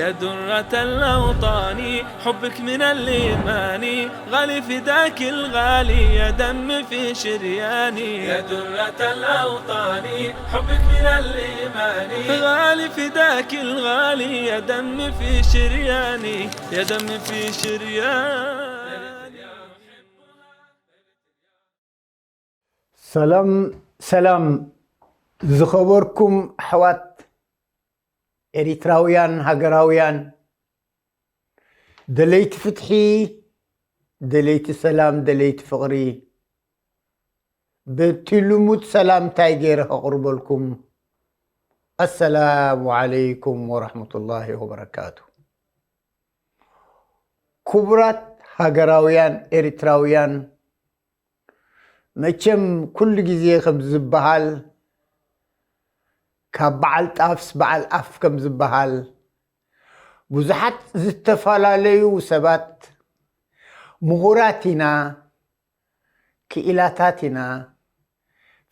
يا درة الأوطان، حبك من الإيمان، غالي فداك الغالي، يا دم في شرياني. يا درة الأوطان، حبك من الإيمان، غالي فداك الغالي، يا دم في شرياني، يا دم في شرياني. ሰላም ሰላም ዝኸበርኩም ኣሕዋት ኤሪትራውያን ሃገራውያን፣ ደለይቲ ፍትሒ፣ ደለይቲ ሰላም፣ ደለይቲ ፍቕሪ፣ በቲ ልሙድ ሰላምታይ ገይረ ከቕርበልኩም፣ ኣሰላሙ ዓለይኩም ወራህመቱላሂ ወበረካቱ። ክቡራት ሃገራውያን ኤሪትራውያን፣ መቸም ኩሉ ግዜ ከም ዝበሃል፣ ካብ በዓል ጣፍስ በዓል ኣፍ ከም ዝበሃል፣ ብዙሓት ዝተፈላለዩ ሰባት፣ ምሁራት ኢና፣ ክኢላታት ኢና፣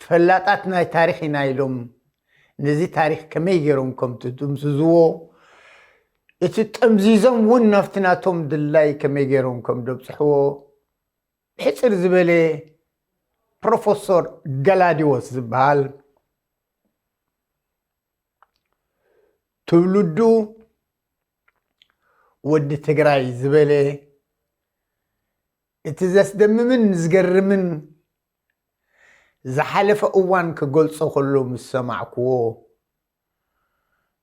ፈላጣት ናይ ታሪኽ ኢና ኢሎም ነዚ ታሪኽ ከመይ ገይሮም ከም ትጥምዝዝዎ፣ እቲ ጠምዚዞም እውን ናብቲ ናቶም ድላይ ከመይ ገይሮም ከም ደብፅሕዎ ብሕፅር ዝበለ ፕሮፈሶር ገላዲዎስ ዝበሃል ትውልዱ ወዲ ትግራይ ዝበለ እቲ ዘስደምምን ዝገርምን ዝሓለፈ እዋን ክገልጾ ከሎ ምስ ሰማዕክዎ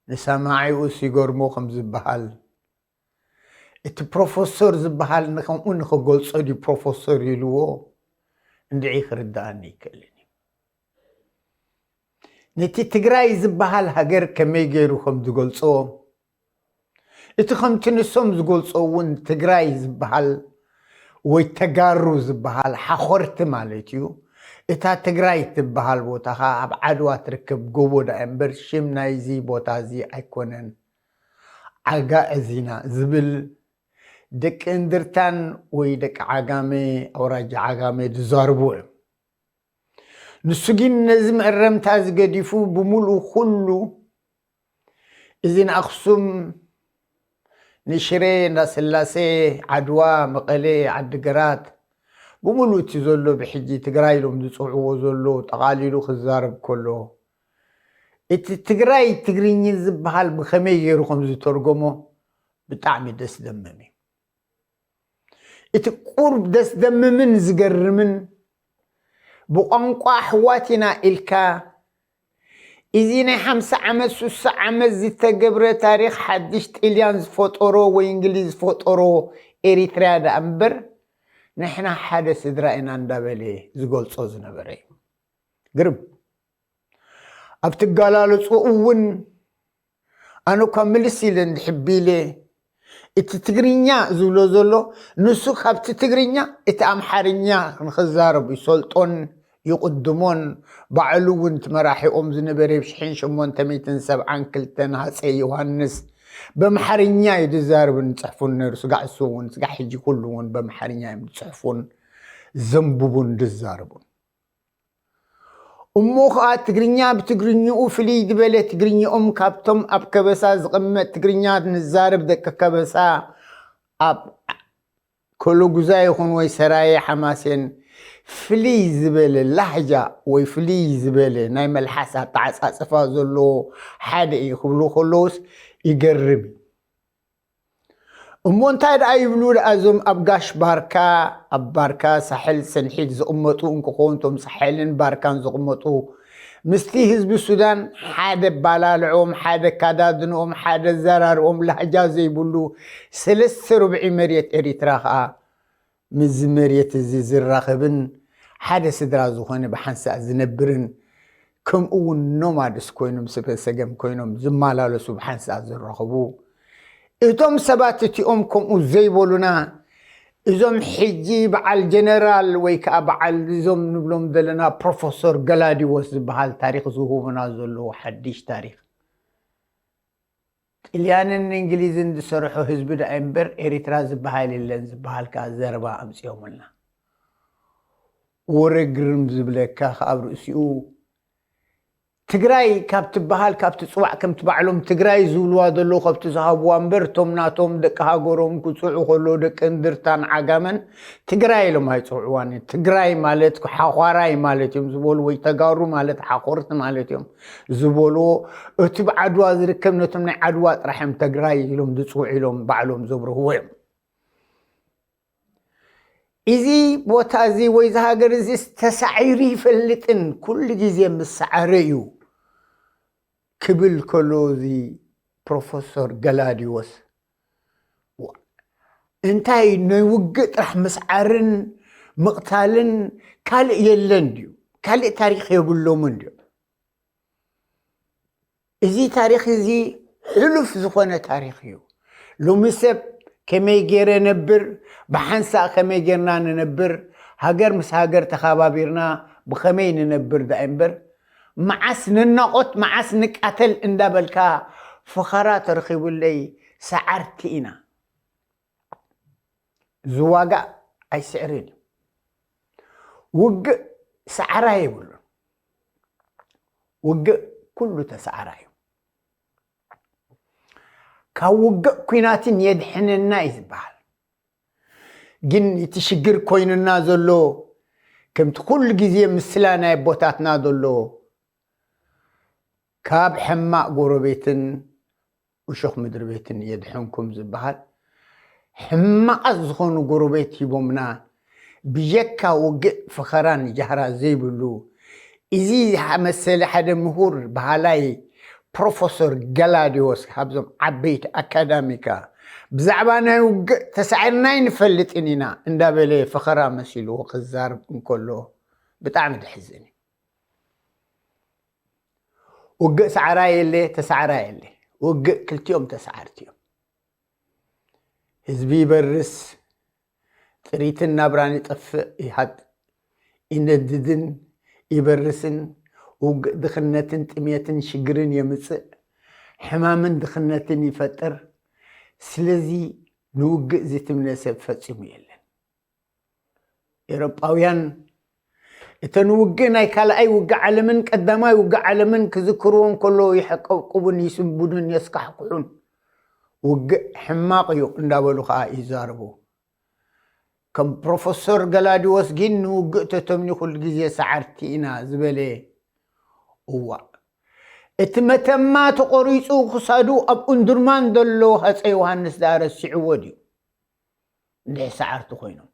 ንሰማዒኡስ ይገርሞ ከም ዝበሃል እቲ ፕሮፈሶር ዝበሃል ንከምኡ ንክገልጾ ድዩ ፕሮፈሶር ኢልዎ እንድዒ ክርድኣኒ ይክእልን እዩ። ነቲ ትግራይ ዝበሃል ሃገር ከመይ ገይሩ ከም ዝገልጾ እቲ ከምቲ ንሶም ዝገልጾ እውን ትግራይ ዝበሃል ወይ ተጋሩ ዝበሃል ሓኾርቲ ማለት እዩ። እታ ትግራይ ትበሃል ቦታ ኸዓ ኣብ ዓድዋ ትርከብ ጎቦ ደኣ እምበር ሽም ናይዚ ቦታ እዚ ኣይኮነን። ዓጋእዚና ዝብል ደቂ እንድርታን ወይ ደቂ ዓጋመ ኣውራጃ ዓጋመ ዝዛርብዎ እዮም። ንሱ ግን ነዚ መእረምታ እዚ ገዲፉ ብምሉኡ ኩሉ እዚ ንኣኽሱም ንሽሬ እንዳስላሴ ዓድዋ መቐሌ ዓዲግራት ብምሉኡ እቲ ዘሎ ብሕጂ ትግራይ ኢሎም ዝፅውዕዎ ዘሎ ጠቓሊሉ ክዛረብ ከሎ እቲ ትግራይ ትግርኝ ዝበሃል ብኸመይ ገይሩ ከም ዝተርጎሞ ብጣዕሚ ደስ ደምም እዩ። እቲ ቁርብ ደስ ደምምን ዝገርምን ብቋንቋ ኣሕዋት ኢና ኢልካ እዚ ናይ ሓምሳ ዓመት ሱሳ ዓመት ዝተገብረ ታሪኽ ሓድሽ ጥልያን ዝፈጠሮ ወይ እንግሊዝ ዝፈጠሮ ኤሪትርያ ደኣ እምበር ንሕና ሓደ ስድራ ኢና እንዳበለ ዝገልጾ ዝነበረ እዩ። ግርም ኣብቲ ኣገላልፅኡ እውን ኣነ እኳ ምልስ ኢለ እንድሕር ቢለ እቲ ትግርኛ ዝብሎ ዘሎ ንሱ ካብቲ ትግርኛ እቲ ኣምሓርኛ ንክዛረብ ይሰልጦን ይቕድሞን ባዕሉ እውን እቲ መራሒኦም ዝነበረ ብ ሽሕን ሸሞንተ ሚእትን ሰብዓን ክልተን ሃፀይ ዮሃንስ በምሓርኛ እዩ ዝዛረብን ዝፅሕፉን ነይሩ። ስጋዕ እሱ እውን ስጋዕ ሕጂ ኩሉ እውን በምሓርኛ እዮም ዝፅሕፉን ዘንብቡን ዝዛረቡን። እሞ ኸዓ ትግርኛ ብትግርኝኡ ፍልይ ዝበለ ትግርኝኦም ካብቶም ኣብ ከበሳ ዝቕመጥ ትግርኛ ንዛረብ ደቂ ከበሳ ኣብ ኮሎጉዛ ይኹን ወይ ሰራየ ሓማሴን ፍልይ ዝበለ ላህጃ ወይ ፍልይ ዝበለ ናይ መልሓስ ኣተዓፃፅፋ ዘለዎ ሓደ እዩ ክብሉ ከለውስ ይገርም እዩ። እሞ እንታይ ደኣ ይብሉ ደኣ እዞም ኣብ ጋሽ ባርካ ኣብ ባርካ ሳሕል ሰንሒት ዝቕመጡ እንክኸውን እቶም ሳሕልን ባርካን ዝቕመጡ ምስቲ ህዝቢ ሱዳን ሓደ ኣባላልዕኦም ሓደ ኣካዳድንኦም ሓደ ኣዘራርብኦም ላህጃ ዘይብሉ ሰለስተ ርብዒ መሬት ኤሪትራ ኸዓ ምስዚ መሬት እዚ ዝራኸብን ሓደ ስድራ ዝኾነ ብሓንሳእ ዝነብርን ከምኡ እውን ኖማድስ ኮይኖም ስበ ሰገም ኮይኖም ዝመላለሱ ብሓንሳእ ዝራኸቡ እቶም ሰባት እቲኦም ከምኡ ዘይበሉና እዞም ሕጂ በዓል ጀነራል ወይ ከዓ በዓል እዞም ንብሎም ዘለና ፕሮፈሶር ገላዲዎስ ዝበሃል ታሪኽ ዝህቡና ዘለዉ ሓድሽ ታሪኽ ጥልያንን እንግሊዝን ዝሰርሖ ህዝቢ ደኣ እምበር ኤሪትራ ዝበሃል የለን ዝበሃል ከዓ ዘረባ ኣምፅኦምልና። ወረ ግርም ዝብለካ ከኣ ኣብ ርእሲኡ ትግራይ ካብ ትበሃል፣ ካብ ትፅዋዕ፣ ከምቲ ባዕሎም ትግራይ ዝብልዋ ዘለዉ፣ ካብቲ ዝሃብዋ እምበር፣ እቶም ናቶም ደቂ ሃገሮም ክፅውዑ ከሎ፣ ደቂ እንድርታን ዓጋመን ትግራይ ኢሎም ኣይፅውዕዋን እዮም። ትግራይ ማለት ሓዃራይ ማለት እዮም ዝበሉ፣ ወይ ተጋሩ ማለት ሓኾርቲ ማለት እዮም ዝበልዎ። እቲ ብዓድዋ ዝርከብ፣ ነቶም ናይ ዓድዋ ጥራሕ እዮም ትግራይ ኢሎም ዝፅውዑ ኢሎም ባዕሎም ዘብርህዎ እዮም። እዚ ቦታ እዚ ወይ እዚ ሃገር እዚ ተሳዒሩ ይፈልጥን፣ ኩሉ ግዜ ምስ ሰዓረ እዩ ክብል ከሎ፣ እዚ ፕሮፈሶር ገላዲዎስ፣ ዋ፣ እንታይ ናይ ውግእ ጥራሕ ምስዓርን ምቕታልን ካልእ የለን ድዩ? ካልእ ታሪኽ የብሎምን ድዩ? እዚ ታሪኽ እዚ ሕሉፍ ዝኾነ ታሪኽ እዩ። ሎሚ ሰብ ከመይ ገይረ ነብር፣ ብሓንሳእ ከመይ ጌርና ንነብር፣ ሃገር ምስ ሃገር ተኸባቢርና ብኸመይ ንነብር ዳኣ እምበር፣ መዓስ ንናቖት፣ መዓስ ንቃተል እንዳበልካ፣ ፈኸራ ተረኺቡለይ፣ ሰዓርቲ ኢና። ዝዋጋእ ኣይስዕርን እዩ። ውግእ ሰዓራ የብሉን። ውግእ ኩሉ ተሰዓራ እዩ። ካብ ውግእ ኲናትን የድሕነና እዩ ዝበሃል። ግን እቲ ሽግር ኮይኑና ዘሎ፣ ከምቲ ኩሉ ግዜ ምስላ ናይ ኣቦታትና ዘሎ፣ ካብ ሕማቕ ጎረቤትን እሾኽ ምድሪ ቤትን የድሕንኩም ዝበሃል፣ ሕማቓት ዝኾኑ ጎረቤት ሂቦምና፣ ብጀካ ውግእ ፈኸራን ጃህራ ዘይብሉ፣ እዚ ዝመሰለ ሓደ ምሁር በሃላይ ፕሮፈሶር ገላዲዎስ፣ ካብዞም ዓበይቲ ኣካዳሚካ፣ ብዛዕባ ናይ ውግእ ተሳዒርና ኣይንፈልጥን ኢና እንዳበለ ፈኸራ መሲልዎ ክዛረብ እንከሎ፣ ብጣዕሚ ደሕዝን እዩ። ውግእ ሰዓራ የለ፣ ተሳዕራ የለ። ውግእ ክልቲኦም ተሳዓርቲ እዮም። ህዝቢ ይበርስ፣ ጥሪትን ናብራን ይጠፍእ፣ ይሃጥ፣ ይነድድን ይበርስን። ውግእ ድኽነትን ጥሜትን ሽግርን የምጽእ፣ ሕማምን ድኽነትን ይፈጥር። ስለዚ ንውግእ ዝትምነ ሰብ ፈጺሙ የለን። ኤውሮጳውያን እተን ውግእ ናይ ካልኣይ ውግእ ዓለምን ቀዳማይ ውግእ ዓለምን ክዝክርዎ እንከሎ ይሕቀብቅቡን ይስንብዱን የስካሕክሑን። ውግእ ሕማቕ እዩ እንዳበሉ ኸኣ ይዛረቡ። ከም ፕሮፈሶር ገላዲዎስ ግን ንውግእ ተተምኒ ኩሉ ግዜ ሰዓርቲ ኢና ዝበለ። እዋእ፣ እቲ መተማ ተቖሪጹ ክሳዱ ኣብ ኡንዱርማን ዘሎ ሃፀይ ዮሃንስ ደኣ ረሲዕዎ ድዩ? እንድሕር ሰዓርቲ ኮይኖም።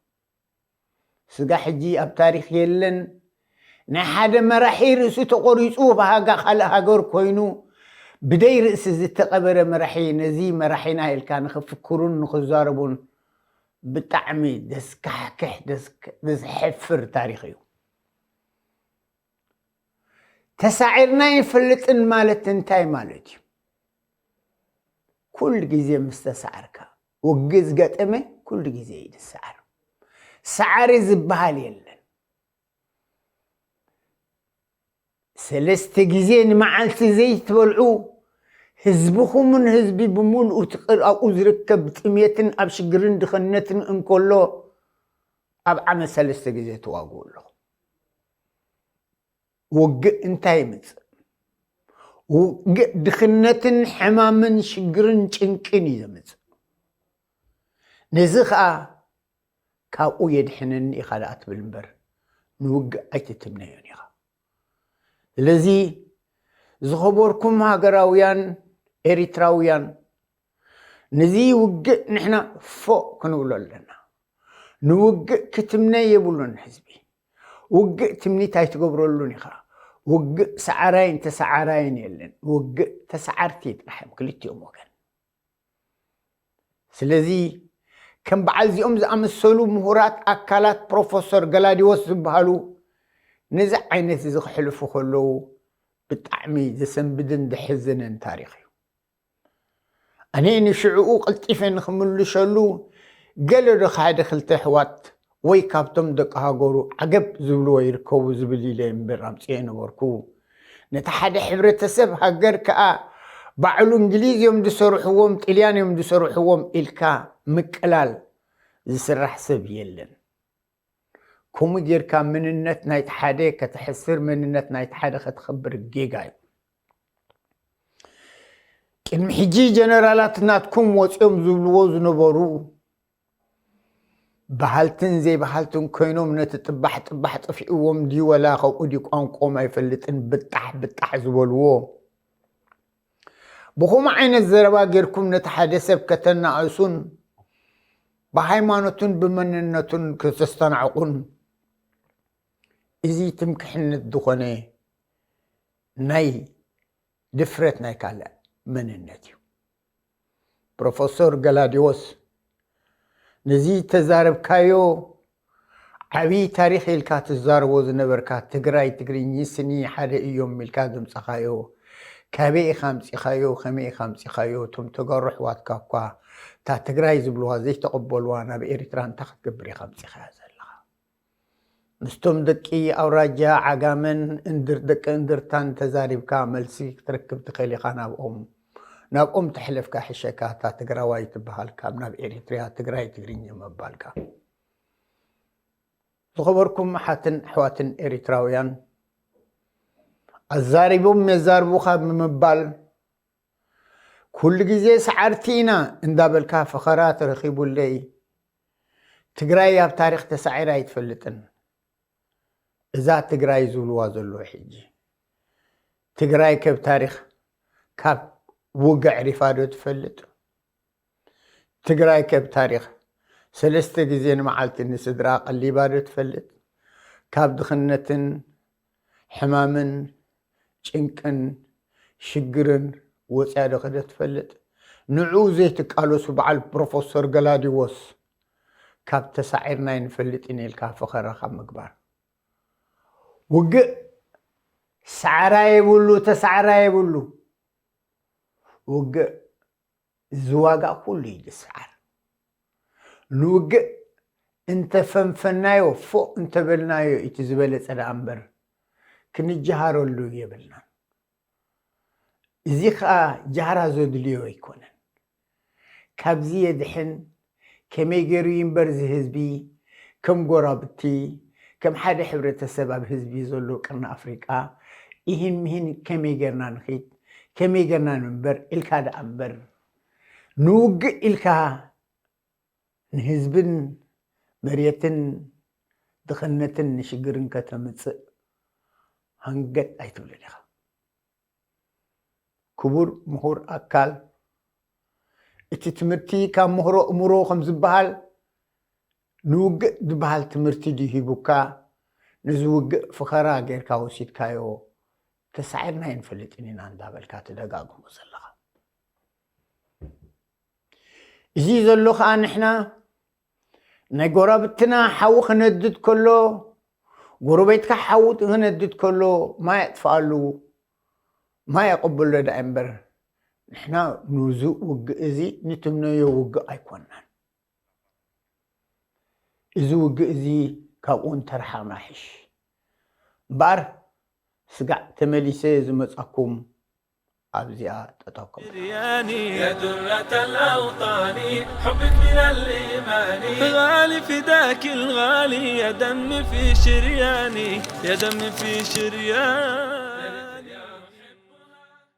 ስጋ ሕጂ ኣብ ታሪኽ የለን። ናይ ሓደ መራሒ ርእሱ ተቖሪጹ ብሃጋ ካልእ ሃገር ኮይኑ ብደይ ርእሲ ዝተቐበረ መራሒ ነዚ መራሒና ኢልካ ንኽፍክሩን ንኽዛረቡን ብጣዕሚ ደስካሕክሕ፣ ደስክ-፣ ደስሕፍር ታሪኽ እዩ። ተሳዒርና ኣይንፈልጥን ማለት እንታይ ማለት እዩ? ኩሉ ግዜ ምስ ተሳዕርካ፣ ውግእ ዝገጠመ ኩሉ ግዜ እዩ ዝሰዓር። ሰዓሪ ዝበሃል የለን። ሰለስተ ግዜ ንመዓልቲ ዘይትበልዑ፣ ህዝብኹምን ህዝቢ ብምሉኡ እቲ ቅር-፣ ኣብኡ ዝርከብ ጥሜትን ኣብ ሽግርን ድኽነትን እንከሎ፣ ኣብ ዓመት ሰለስተ ግዜ ትዋግኡ ኣለኹም። ውግእ እንታይ ይምጽእ? ውግእ ድኽነትን ሕማምን ሽግርን ጭንቅን እዩ ዘምጽእ። ነዚ ኸኣ ካብኡ የድሕነኒ ኢኻ ደኣ ትብል እምበር፣ ንውግእ ኣይትትምነዮን ኢኻ። ስለዚ ዝኸበርኩም ሃገራውያን ኤሪትራውያን፣ ነዚ ውግእ ንሕና ፎእ ክንብሎ ኣለና። ንውግእ ክትምነ የብሉን ህዝቢ። ውግእ ትምኒት ኣይትገብረሉን ኢኻ። ውግእ ሰዓራይን ተሰዓራይን የለን። ውግእ ተሰዓርቲ ጥራሕ እዮም ክልቲኦም ወገን። ስለዚ ከም በዓል እዚኦም ዝኣመሰሉ ምሁራት ኣካላት ፕሮፈሶር ገላዲዎስ ዝበሃሉ ነዚ ዓይነት እዚ ክሕልፉ ከለዉ ብጣዕሚ ዘሰንብድን ዘሕዝንን ታሪኽ እዩ። ኣነ ንሽዕኡ ቀልጢፈ ንኽምልሸሉ ገለ ዶ ሓደ ክልተ ኣሕዋት ወይ ካብቶም ደቂ ሃገሩ ዓገብ ዝብልዎ ይርከቡ ዝብል ኢለ እምበር ኣምጽኤ ነበርኩ። ነቲ ሓደ ሕብረተሰብ ሃገር ከኣ ባዕሉ እንግሊዝ እዮም ዝሰርሕዎም፣ ጥልያን እዮም ዝሰርሕዎም ኢልካ ምቅላል ዝስራሕ ሰብ የለን። ከምኡ ጌርካ መንነት ናይቲ ሓደ ከተሕስር፣ መንነት ናይቲ ሓደ ከተኽብር ጌጋ እዩ። ቅድሚ ሕጂ ጀነራላት ናትኩም ወፂኦም ዝብልዎ ዝነበሩ፣ በሃልትን ዘይበሃልትን ኮይኖም፣ ነቲ ጥባሕ ጥባሕ ጠፊእዎም ድዩ ወላ ከምኡ ድዩ ቋንቋኦም ኣይፈልጥን ብጣሕ ብጣሕ ዝበልዎ፣ ብኸምኡ ዓይነት ዘረባ ጌርኩም ነቲ ሓደ ሰብ ከተናእሱን ብሃይማኖቱን ብመንነቱን ከተስተናዕቑን፣ እዚ ትምክሕነት ዝኾነ ናይ ድፍረት ናይ ካልእ መንነት እዩ። ፕሮፈሶር ገላዲዎስ፣ ነዚ ተዛረብካዮ ዓብዪ ታሪኽ ኢልካ ትዛረቦ ዝነበርካ፣ ትግራይ ትግርኝ ስኒ ሓደ እዮም ኢልካ ዘምጻኻዮ፣ ካበይ ኢኻ ኣምጺኻዮ፣ ከመይ ኢኻ ኣምጺኻዮ? እቶም ተጋሩ ኣሕዋትካ እኳ እታ ትግራይ ዝብልዋ ዘይተቐበልዋ ናብ ኤርትራ እንታይ ክትገብር ኢኻ ኣምጺኻያ ዘለኻ? ምስቶም ደቂ ኣውራጃ ዓጋመን እንድር-፣ ደቂ እንድርታን ተዛሪብካ መልሲ ክትረክብ ትኽእል ኢኻ ናብኦም። ናብኦም ተሕለፍካ ሕሸካ እታ ትግራዋይ ትበሃል ካብ ናብ ኤሪትርያ ትግራይ ትግርኛ ምባልካ። ዝኸበርኩም ኣሓትን ኣሕዋትን ኤሪትራውያን፣ ኣዛሪቦም የዛርቡኻ ብምባል ኩሉ ግዜ ሰዓርቲ ኢና እንዳበልካ ፈኸራ ተረኺቡለይ። ትግራይ ኣብ ታሪኽ ተሳዒራ ኣይትፈልጥን። እዛ ትግራይ ዝብልዋ ዘለዉ ሕጂ ትግራይ ከብ ታሪኽ ካብ ውግዕ ሪፋ ዶ ትፈልጥ? ትግራይ ከብ ታሪኽ ሰለስተ ግዜ ንመዓልቲ ንስድራ ቀሊባ ዶ ትፈልጥ? ካብ ድኽነትን ሕማምን ጭንቅን ሽግርን ወፅያ ዶ ከደ ትፈልጥ? ንዑ ዘይትቃለሱ በዓል ፕሮፈሶር ገላዲዎስ ካብ ተሳዒርና ኣይንፈልጥን ኢልካ ፈኸራ ካብ ምግባር። ውግእ ሰዓራ የብሉ፣ ተሳዕራ የብሉ። ውግእ ዝዋጋእ ኩሉ እዩ ዝሰዓር። ንውግእ እንተፈንፈናዮ፣ ፎእ እንተበልናዮ እቲ ዝበለጸ ደኣ እምበር ክንጀሃረሉ የብልናን። እዚ ኸኣ ጃህራ ዘድልዮ ኣይኮነን። ካብዚ የድሕን ከመይ ገይሩ እዩ እምበር እዚ ህዝቢ ከም ጎረብቲ፣ ከም ሓደ ሕብረተሰብ ኣብ ህዝቢ ዘሎ ቅርኒ ኣፍሪቃ ኢሂን ምሂን ከመይ ጌርና ንኺድ፣ ከመይ ጌርና ንንበር ኢልካ ደኣ እምበር ንውግእ ኢልካ ንህዝብን መሬትን ድኽነትን ንሽግርን ከተምጽእ ሃንገጥ ኣይትብልን ኢኻ። ክቡር ምሁር ኣካል፣ እቲ ትምህርቲ ካብ ምህሮ እምሮ ከም ዝበሃል ንውግእ ዝበሃል ትምህርቲ ድዩ ሂቡካ? ነዚ ውግእ ፈኸራ ጌርካ ወሲድካዮ፣ ተሳዒርና ኣይንፈልጥን ኢና እንዳበልካ ትደጋግሞ ዘለኻ። እዚ ዘሎ ኸኣ ንሕና ናይ ጎረብትና ሓዊ ክነድድ ከሎ፣ ጎረቤትካ ሓዊ ክነድድ ከሎ ማይ ኣጥፍኣሉ፣ ማይ ኣቐብሎ ደኣ እምበር፣ ንሕና ንዚ ውግእ እዚ ንትምነዮ ውግእ ኣይኮንናን። እዚ ውግእ እዚ ካብኡ እንተረሓቕና ይሕሽ። እምበኣር ስጋዕ ተመሊሰ ዝመጻኩም ኣብዚኣ ጠጠው ክብል። شرياني يا درة الأوطان، حبك من الإيمان. غالي فداك الغالي، يا دم في شرياني، يا دم في شرياني.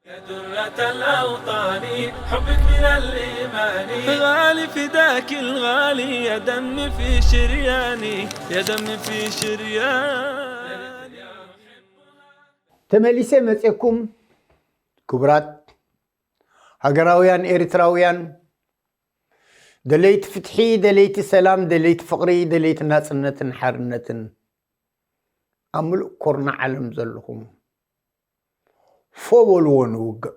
يا درة الأوطان، حبك من الإيمان. غالي فداك الغالي، يا دم في شرياني، يا دم في شرياني. ተመሊሰ መጼኩም ክቡራት ሃገራውያን ኤርትራውያን፣ ደለይቲ ፍትሒ፣ ደለይቲ ሰላም፣ ደለይቲ ፍቕሪ፣ ደለይቲ ናጽነትን ሓርነትን ኣብ ምሉእ ኮርና ዓለም ዘለኹም፣ ፎ በልዎ ንውግእ።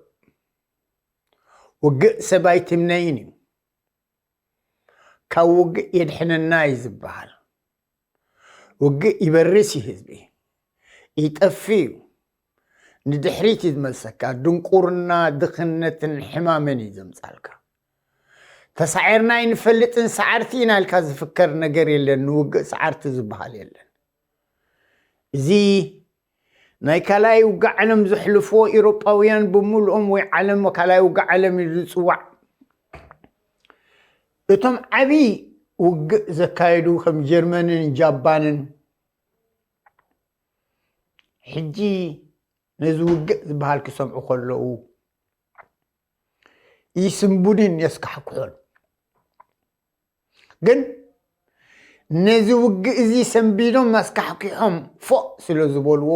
ውግእ ሰብ ኣይትምነይን እዩ። ካብ ውግእ የድሕነና እዩ ዝበሃል። ውግእ ይበርስ እዩ ህዝቢ፣ ይጠፍእ እዩ። ንድሕሪት እዩ ዝመልሰካ። ድንቁርና፣ ድኽነትን ሕማምን እዩ ዘምጻልካ። ተሳዒርና ኣይንፈልጥን፣ ሰዓርቲ ኢና ኢልካ ዝፍከር ነገር የለን። ንውግእ ሰዓርቲ ዝበሃል የለን። እዚ ናይ ካልኣይ ውግእ ዓለም ዘሕልፍዎ፣ ኤውሮጳውያን ብምሉኦም ወይ ዓለም ካልኣይ ውግእ ዓለም ኢሉ ዝጽዋዕ፣ እቶም ዓቢ ውግእ ዘካየዱ ከም ጀርመንን ጃፓንን፣ ሕጂ ነዚ ውግእ ዝበሃል ክሰምዑ ከለዉ፣ ይስንቡድን የስካሕክሑን። ግን ነዚ ውግእ እዚ ሰንቢዶም ኣስካሕኪሖም ፎእ ስለ ዝበልዎ፣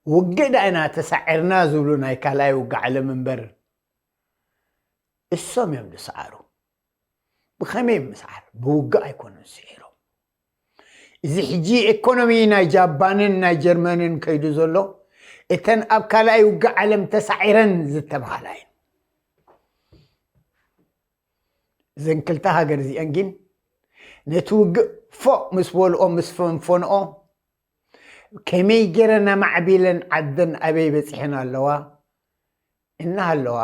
ውግእ ዳይና ተሳዒርና ዝብሉ ናይ ካልኣይ ውግእ ዓለም እምበር፣ እሶም እዮም ዝሰዓሩ። ብኸመይ ምስዓር? ብውግእ ኣይኮኑን ስዒሮም። እዚ ሕጂ ኢኮኖሚ ናይ ጃፓንን ናይ ጀርመንን ከይዱ ዘሎ፣ እተን ኣብ ካልኣይ ውግእ ዓለም ተሳዒረን ዝተባሃላ እየን። እዘን ክልተ ሃገር እዚአን ግን ነቲ ውግእ ፎእ ምስ በልኦ፣ ምስ ፈንፈንኦ፣ ከመይ ገይረን ኣማዕቢለን ዓደን ኣበይ በፂሐን ኣለዋ እናሃለዋ፣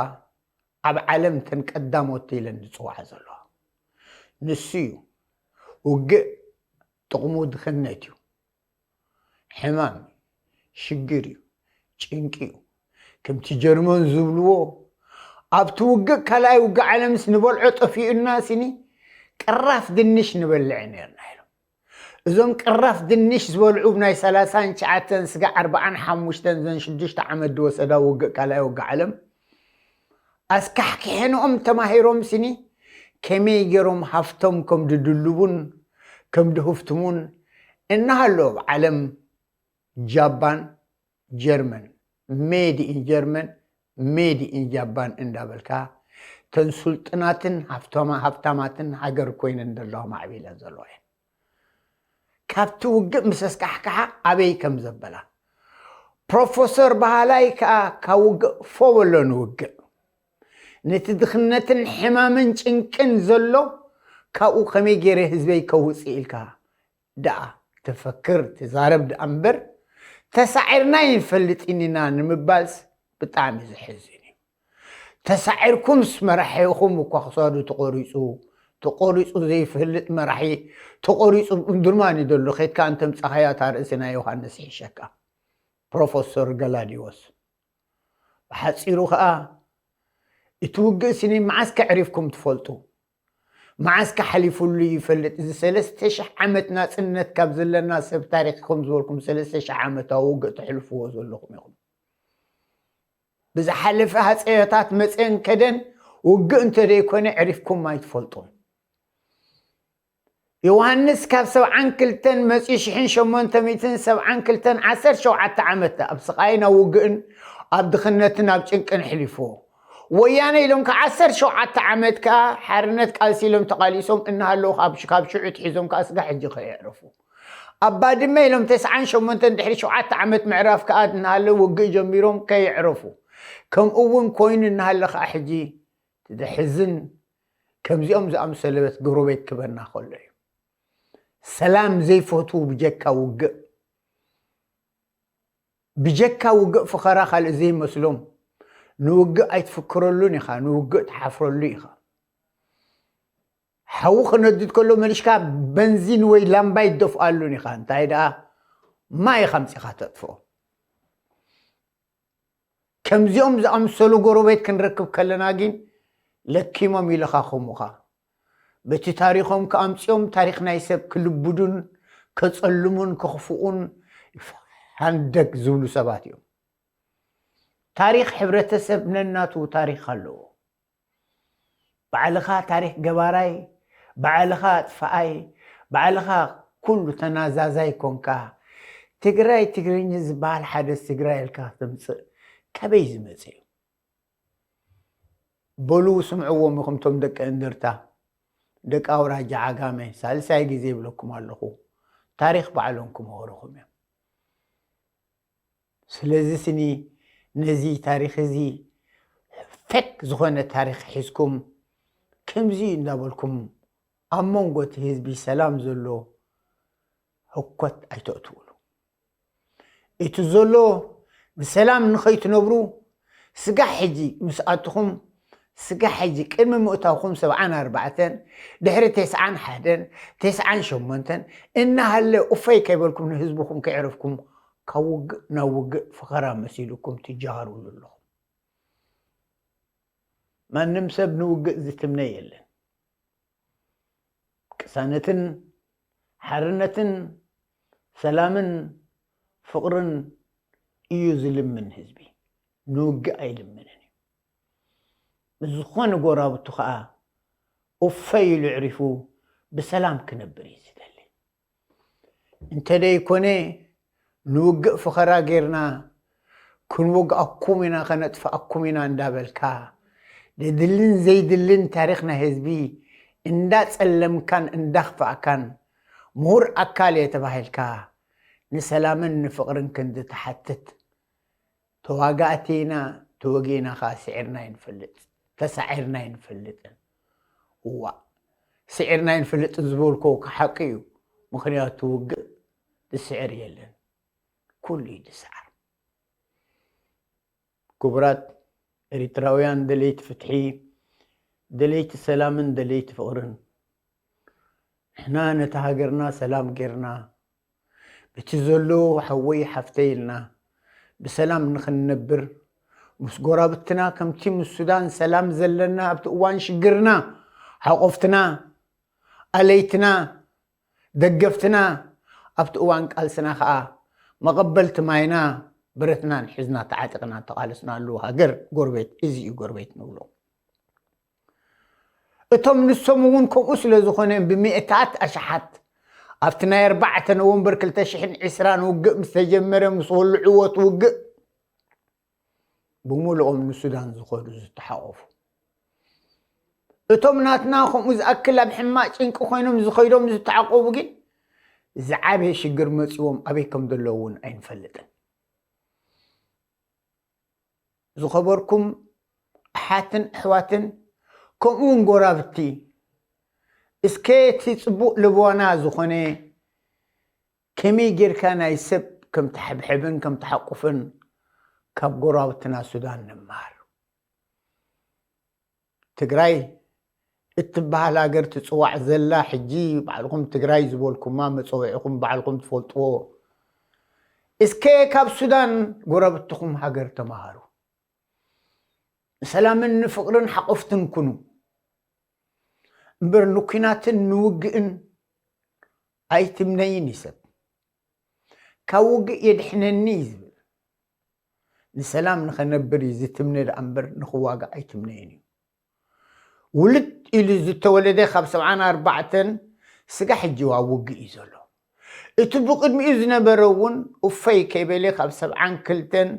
ኣብ ዓለም እተን ቀዳሞት ኢለን ዝፅዋዓ ዘለዋ። ንሱ እዩ። ውግእ ጥቕሙ ድኽነት እዩ። ሕማም እዩ። ሽግር እዩ። ጭንቂ እዩ። ከምቲ ጀርመን ዝብልዎ፣ ኣብቲ ውግእ፣ ካልኣይ ውግእ ዓለምስ ንበልዖ ጠፊኡና ሲኒ፣ ቅራፍ ድንሽ ንበልዕ ነርና ኢሎም። እዞም ቅራፍ ድንሽ ዝበልዑ ናይ ሰላሳን ትሽዓተን ስጋዕ ኣርባዓን ሓሙሽተን፣ ዘን ሽዱሽተ ዓመት ዝወሰዳ ውግእ፣ ካልኣይ ውግእ ዓለም፣ ኣስካሕኪሐንኦም ተማሂሮም ሲኒ፣ ከመይ ገይሮም ሃፍቶም ከም ድድልቡን ከም ድህፍትሙን እናሃለዉ፣ ኣብ ዓለም ጃባን ጀርመን፣ ሜድ ኢን ጀርመን፣ ሜድ ኢን ጃባን እንዳበልካ፣ ተን ሱልጥናትን ሃፍታማ-፣ ሃፍታማትን ሃገር ኮይነን ዘለዋ ማዕቢለን ዘለዋ እየን። ካብቲ ውግእ ምስ ኣስካሕክሓ ኣበይ ከም ዘበላ። ፕሮፈሰር በሃላይ ከኣ ካብ ውግእ ፎ በሎ ንውግእ። ነቲ ድኽነትን ሕማምን ጭንቅን ዘሎ ካብኡ ከመይ ገይረ ህዝበይ ከውፅእ ኢልካ ደኣ ትፈክር ትዛረብ ደኣ እምበር፣ ተሳዒርና ኣይንፈልጥን ኢና ንምባልስ ብጣዕሚ ዘሕዝን እዩ። ተሳዒርኩምስ መራሒኹም እኳ ክሳዱ ተቖሪጹ፣ ተቖሪጹ ዘይፈልጥ መራሒ፣ ተቖሪጹ እምድርማን እዩ ዘሎ። ኬድካ እንተምጻኻያ እታ ርእሲ ናይ ዮሃንስ ይሕሸካ። ፕሮፈሶር ገላዲዎስ። ብሓጺሩ ኸኣ፣ እቲ ውግእ ስኒ መዓስ ከዕሪፍኩም ትፈልጡ? መዓስ ከሕሊፉሉ ይፈልጥ? እዚ ሰለስተ ሽሕ ዓመት ናጽነት ካብ ዘለና ሰብ ታሪኽ ኢኹም ዝበልኩም ሰለስተ ሽሕ ዓመታዊ ውግእ ተሕልፍዎ ዘለኹም ኢኹም። ብዝሓለፈ ሃጸዮታት መጽአን ከደን ውግእ እንተ ደይኮነ ዕሪፍኩም ኣይትፈልጡን። ዮሃንስ ካብ ሰብዓን ክልተን መጺኡ ሽሕን ሸሞንተ ሚእትን ሰብዓን ክልተን ዓሰርተ ሸውዓተ ዓመት ኣብ ስቓይን ኣብ ውግእን ኣብ ድኽነትን ኣብ ጭንቅን ኣሕሊፍዎ። ወያነ ኢሎም ከዓ ዓሰርተ ሸውዓተ ዓመት ከዓ ሓርነት ቃልሲ ኢሎም ተቓሊሶም እናሃለዉ ካብ ሽ-፣ ካብ ሽዑ ትሒዞም ከዓ ስጋ ሕጂ ከየዕረፉ። ኣብ ባድመ ኢሎም ተስዓን ሸሞንተን ድሕሪ ሸውዓተ ዓመት ምዕራፍ ከዓ እናሃለዉ ውግእ ጀሚሮም ከየዕረፉ። ከምኡ እውን ኮይኑ እናሃለ ከዓ ሕጂ እቲ ዘሕዝን ከምዚኦም ዝኣምሰለት ጎረቤት ክበና ከሎ እዩ። ሰላም ዘይፈትዉ ብጀካ ውግእ፣ ብጀካ ውግእ ፍኸራ ካልእ ዘይመስሎም፣ ንውግእ ኣይትፍክረሉን ኢኻ፣ ንውግእ ትሓፍረሉ ኢኻ። ሓዊ ክነድድ ከሎ መሊሽካ በንዚን ወይ ላምባ ይደፍኣሉን ኢኻ። እንታይ ደኣ ማይ ኢኻ ኣምጺኻ ተጥፍኦ። ከምዚኦም ዝኣምሰሉ ጎረቤት ክንረክብ ከለና ግን ለኪሞም ይለኻኽሙኻ። በቲ ታሪኾም ክኣምጽኦም ታሪኽ ናይ ሰብ ክልብዱን ከጸልሙን ከኽፍኡን ሃንደግ ዝብሉ ሰባት እዮም። ታሪኽ ሕብረተሰብ ነናቱ ታሪኽ ኣለዎ። ባዕልኻ ታሪኽ ገባራይ፣ ባዕልኻ ኣጥፍኣይ፣ ባዕልኻ ኩሉ ተናዛዛይ ኮንካ፣ ትግራይ ትግርኛ ዝበሃል ሓደስ ትግራይ ኢልካ ተምጽእ ካበይ ዝመጽእ እዩ? በሉ ስምዕዎም ኢኹም፣ እቶም ደቂ እንደርታ፣ ደቂ ኣውራጃ ዓጋመ፣ ሳልሳይ ግዜ ይብለኩም ኣለኹ፣ ታሪኽ ባዕሎም ክምህሩኹም እዮም። ስለዚ ስኒ ነዚ ታሪኽ እዚ፣ ፌክ ዝኾነ ታሪኽ ሒዝኩም፣ ከምዚ እንዳበልኩም ኣብ መንጎ እቲ ህዝቢ ሰላም ዘሎ ህኮት ኣይተእትውሉ። እቲ ዘሎ ብሰላም ንኸይትነብሩ፣ ስጋዕ ሕጂ ምስ ኣትኹም፣ ስጋዕ ሕጂ ቅድሚ ምእታውኩም ሰብዓን ኣርባዕተን፣ ድሕሪ ተስዓን ሓደን፣ ተስዓን ሸሞንተን እናሃለ ኡፈይ ከይበልኩም ንህዝብኹም ከይዕረፍኩም ካብ ውግእ ናብ ውግእ ፈኸራ መሲልኩም ትጀሃሩሉ ኣለኹም። ማንም ሰብ ንውግእ ዝትምነ የለን። ቅሳነትን ሓርነትን ሰላምን ፍቕርን እዩ ዝልምን ህዝቢ። ንውግእ ኣይልምንን እዩ። ዝኾነ ጎራብቱ ኸኣ እፎይ ኢሉ ኣዕሪፉ ብሰላም ክነብር እዩ ዝደሊ። እንተ ደይኮነ ንውግእ ፈኸራ ጌርና ክንወግኣኩም ኢና፣ ከነጥፍኣኩም ኢና እንዳበልካ፣ ድድልን ዘይድልን ታሪኽ ናይ ህዝቢ እንዳጸለምካን እንዳኽፋእካን፣ ምሁር ኣካል እየ ተባሂልካ ንሰላምን ንፍቕርን ክንዲ ትሓትት፣ ተዋጋእቲ ኢና፣ ተወጊእና ኸኣ ስዒርና ኣይንፈልጥ፣ ተሳዒርና ኣይንፈልጥን። እዋእ፣ ስዒርና ኣይንፈልጥን ዝበልኮ ሓቂ እዩ። ምኽንያቱ ውግእ ዝስዕር የለን፣ ኩሉ እዩ ዝስዓር። ክቡራት ኤሪትራውያን ደለይቲ ፍትሒ፣ ደለይቲ ሰላምን ደለይቲ ፍቕርን፣ ንሕና ነታ ሃገርና ሰላም ጌርና፣ በቲ ዘሎ ሓወይ ሓፍተይ ኢልና ብሰላም ንኽንነብር፣ ምስ ጎራብትና ከምቲ ምስ ሱዳን ሰላም ዘለና፣ ኣብቲ እዋን ሽግርና ሓቆፍትና፣ ኣለይትና፣ ደገፍትና፣ ኣብቲ እዋን ቃልስና ኸኣ መቐበልቲ ማይና ብረትናን ሒዝና ተዓጢቕና ተቓለስናሉ ሃገር ጎረቤት፣ እዚ እዩ ጎረቤት ንብሎ። እቶም ንሶም እውን ከምኡ ስለ ዝኾነ፣ ብሚእታት ኣሽሓት ኣብቲ ናይ ኣርባዕተ ኖቨምበር ክልተ ሽሕን ዕስራን ውግእ ምስ ተጀመረ፣ ምስ ወልዕዎ እቲ ውግእ፣ ብምሉኦም ንሱዳን ዝኸዱ ዝተሓቆፉ። እቶም ናትና ከምኡ ዝኣክል ኣብ ሕማቕ ጭንቂ ኮይኖም ዝኸይዶም ዝተዓቆቡ ግን፣ ዝዓበየ ሽግር መጺዎም ኣበይ ከም ዘለዉ እውን ኣይንፈልጥን። ዝኸበርኩም ኣሓትን ኣሕዋትን፣ ከምኡ እውን ጎራብቲ፣ እስከ እቲ ጽቡቕ ልቦና ዝኾነ፣ ከመይ ጌርካ ናይ ሰብ ከም ትሕብሕብን ከም ትሓቁፍን ካብ ጎረባብትና ሱዳን ንመሃር። ትግራይ እትበሃል ሃገር ትጽዋዕ ዘላ፣ ሕጂ ባዕልኹም ትግራይ ዝበልኩማ መጸውዒኹም ባዕልኹም ትፈልጥዎ። እስከ ካብ ሱዳን ጎረብትኹም ሃገር ተመሃሩ። ንሰላምን ንፍቕርን ሓቆፍትን ኩኑ። እምበር ንኲናትን ንውግእን ኣይትምነይን እዩ ሰብ። ካብ ውግእ የድሕነኒ እዩ ዝብል። ንሰላም ንኸነብር እዩ ዝትምነ ደኣ እምበር ንኽዋጋእ ኣይትምነይን እዩ። ውልድ ኢሉ ዝተወለደ ካብ ሰብዓን ኣርባዕተን ስጋ ሕጂ ኣብ ውግእ እዩ ዘሎ። እቲ ብቕድሚኡ ዝነበረ እውን እፎይ ከይበለ ካብ ሰብዓን ክልተን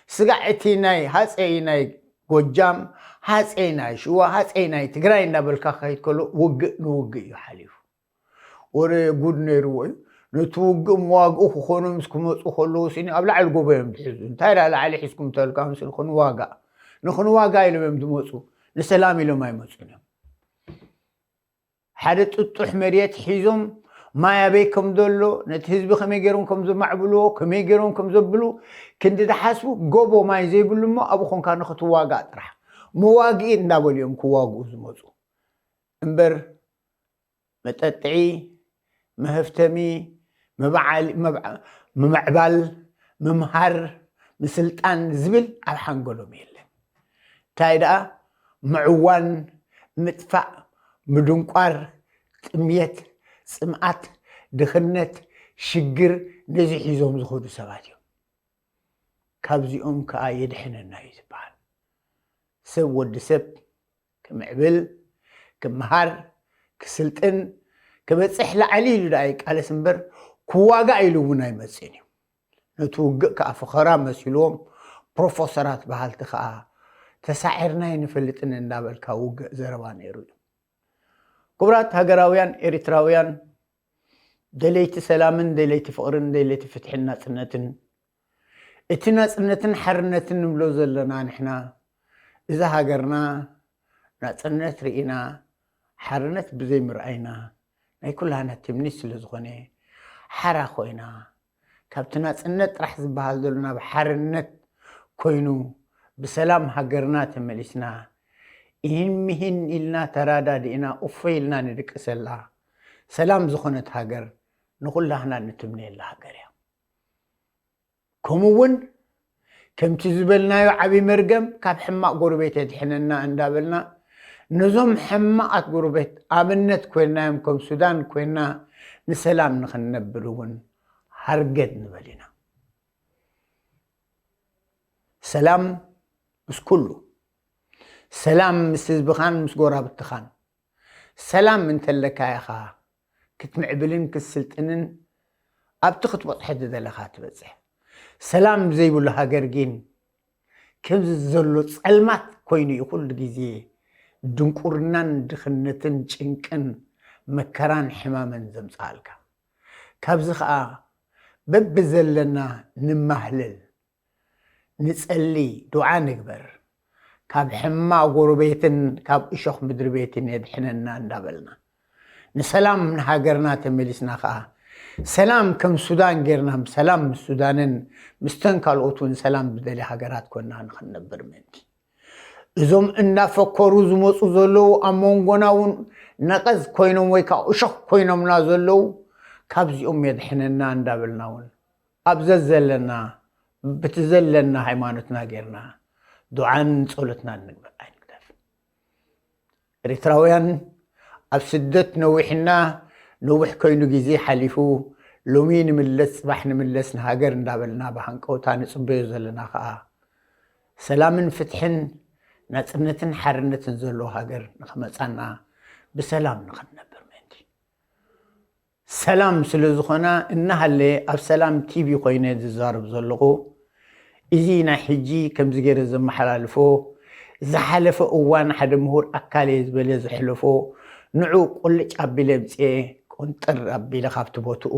ስጋ እቲ ናይ ሃፀይ ናይ ጎጃም፣ ሃፀይ ናይ ሽዋ፣ ሃፀይ ናይ ትግራይ እናበልካ ክኸይድ ከሎ ውግእ ንውግእ እዩ ሓሊፉ። ወረ ጉድ ነይርዎ እዩ። ነቲ ውግእ መዋግኡ ክኾኑ ምስ ክመፁ ከለዉ ሲኒ ኣብ ላዕሊ ጎቦ እዮም ዝሕዙ። እንታይ ደኣ ላዕሊ ሒዝኩም ተልካ ምስል ክንዋጋእ፣ ንክንዋጋእ ኢሎም እዮም ዝመፁ። ንሰላም ኢሎም ኣይመፁን እዮም። ሓደ ጥጡሕ መሬት ሒዞም ማይ ኣበይ ከም ዘሎ፣ ነቲ ህዝቢ ከመይ ገይሮም ከም ዘማዕብልዎ፣ ከመይ ገይሮም ከም ዘብሉ ክንዲ ዝሓስቡ፣ ጎቦ ማይ ዘይብሉ እሞ ኣብኡ ኮንካ ንክትዋጋእ ጥራሕ። መዋግኢ እንዳበሉ እዮም ክዋግኡ ዝመፁ። እምበር መጠጥዒ፣ መህፍተሚ፣ ምምዕባል፣ ምምዕባል፣ ምምሃር፣ ምስልጣን ዝብል ኣብ ሓንጎሎም የለን። እንታይ ደኣ ምዕዋን፣ ምጥፋእ፣ ምድንቋር፣ ጥምየት፣ ጽምኣት፣ ድኽነት፣ ሽግር ነዚ ሒዞም ዝኸዱ ሰባት እዮም። ካብዚኦም ከኣ የድሕነና እዩ ዝበሃል። ሰብ ወዲ ሰብ ክምዕብል፣ ክምሃር፣ ክስልጥን፣ ክበጽሕ ላዕሊ ኢሉ ደኣ ይቃለስ እምበር ክዋጋእ ኢሉ እውን ኣይመጽእን እዩ። ነቲ ውግእ ከኣ ፈኸራ መሲልዎም ፕሮፈሰራት በሃልቲ ከኣ ተሳዒርና ኣይንፈልጥን እንዳበልካ ውግእ ዘረባ ነይሩ እዩ። ክቡራት ሃገራውያን ኤሪትራውያን፣ ደለይቲ ሰላምን ደለይቲ ፍቕርን ደለይቲ ፍትሕን ናጽነትን፣ እቲ ናጽነትን ሓርነትን ንብሎ ዘለና ንሕና፣ እዛ ሃገርና ናጽነት ርኢና ሓርነት ብዘይምርኣይና ናይ ኩላህና ትምኒት ስለ ዝኾነ ሓራ ኮይና ካብቲ ናጽነት ጥራሕ ዝበሃል ዘሎ ናብ ሓርነት ኮይኑ ብሰላም ሃገርና ተመሊስና ኢሂን ሚሂን ኢልና ተራዳዲእና እፎይ ኢልና ንድቅሰላ ሰላም ዝኾነት ሃገር ንኹላህና ንትምነየላ ሃገር እያ። ከምኡ እውን ከምቲ ዝበልናዮ ዓቢ መርገም ካብ ሕማቕ ጎረቤት የድሕነና እንዳበልና ነዞም ሕማቓት ጎረቤት ኣብነት ኮይንናዮም ከም ሱዳን ኮይንና ንሰላም ንኽንነብር እውን ሃርገድ ንበል ኢና። ሰላም ምስ ኩሉ፣ ሰላም ምስ ህዝብኻን ምስ ጎራብትኻን። ሰላም እንተለካ ኢኻ ክትምዕብልን ክትስልጥንን ኣብቲ ክትበጽሖ ዝደለኻ ትበጽሕ። ሰላም ዘይብሉ ሃገር ግን ከምዚ ዘሎ ጸልማት ኮይኑ እዩ ኩሉ ግዜ ድንቁርናን ድኽነትን ጭንቅን መከራን ሕማምን ዘምጽኣልካ። ካብዚ ኸኣ በብዘለና ንማህለል፣ ንጸሊ፣ ዱዓ ንግበር። ካብ ሕማቕ ጎረቤትን ካብ እሾኽ ምድሪ ቤትን የድሕነና እንዳበልና ንሰላም ንሃገርና ተመሊስና ኸኣ ሰላም ከም ሱዳን ጌርና ሰላም ምስ ሱዳንን ምስተን ካልኦት እውን ሰላም ዝደልያ ሃገራት ኮና ንኽንነብር ምእንቲ። እዞም እናፈከሩ ዝመፁ ዘለዉ ኣብ መንጎና እውን ነቐዝ ኮይኖም ወይ ከዓ እሾኽ ኮይኖምና ዘለዉ ካብዚኦም የድሕነና እንዳበልና እውን ኣብ ዘዘለና ብቲ ዘለና ሃይማኖትና ጌርና ዱዓን ጸሎትናን ንግበር ኣይንግደፍ። ኤርትራውያን ኣብ ስደት ነዊሕና ነዊሕ ኮይኑ ግዜ ሓሊፉ ሎሚ ንምለስ ጽባሕ ንምለስ ንሃገር እንዳበልና ብሃንቀውታ ንጽበዮ ዘለና ከኣ ሰላምን ፍትሕን ናጽነትን ሓርነትን ዘለዎ ሃገር ንኽመጻና ብሰላም ንኽንነብር ምእንቲ። ሰላም ስለ ዝኾና እናሃለየ ኣብ ሰላም ቲቪ ኮይነ ዝዛረብ ዘለኹ እዚ ናይ ሕጂ ከምዚ ገይረ ዘመሓላልፎ ዝሓለፈ እዋን ሓደ ምሁር ኣካል እየ ዝበለ ዘሕለፎ ንዑ ቁልጭ ኣቢለ ምፅኤ ቆንጠር ኣቢለ ካብቲ ቦትኡ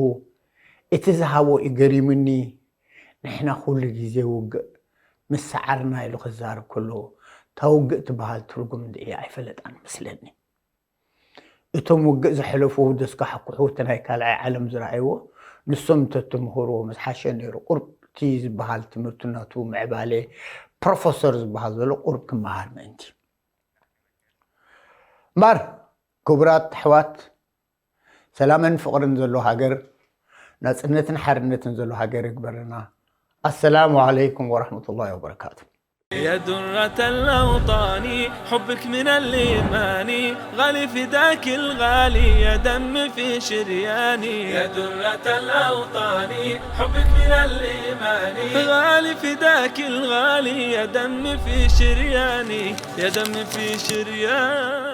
እቲ ዝሃቦ እዩ ገሪሙኒ። ንሕና ኩሉ ግዜ ውግእ ምስ ሰዓርና ኢሉ ክዛረብ ከሎ እታ ውግእ ትበሃል ትርጉም እንድዒ ኣይፈለጣን መስለኒ። እቶም ውግእ ዘሕለፉ ደስካሕኩሑ እቲ ናይ ካልኣይ ዓለም ዝረኣይዎ ንሶም እንተትምህርዎ ምስ ሓሸ ነይሩ። ቁርብቲ ዝበሃል ትምህርቲ ናቱ ምዕባለ ፕሮፈሰር ዝበሃል ዘሎ ቁርብ ክመሃር ምእንቲ። እምበር ክቡራት ኣሕዋት ሰላምን ፍቕርን ዘሎ ሃገር ናፅነትን ሓርነትን ዘሎ ሃገር ይግበረና። ኣሰላሙ ዓለይኩም ወረሕመቱላሂ ወበረካቱ። يا درة الأوطان حبك من الإيمان غالي فداك الغالي يا دم في شرياني يا درة الأوطان حبك من الإيمان غالي فداك الغالي يا دم في شرياني يا دم في شرياني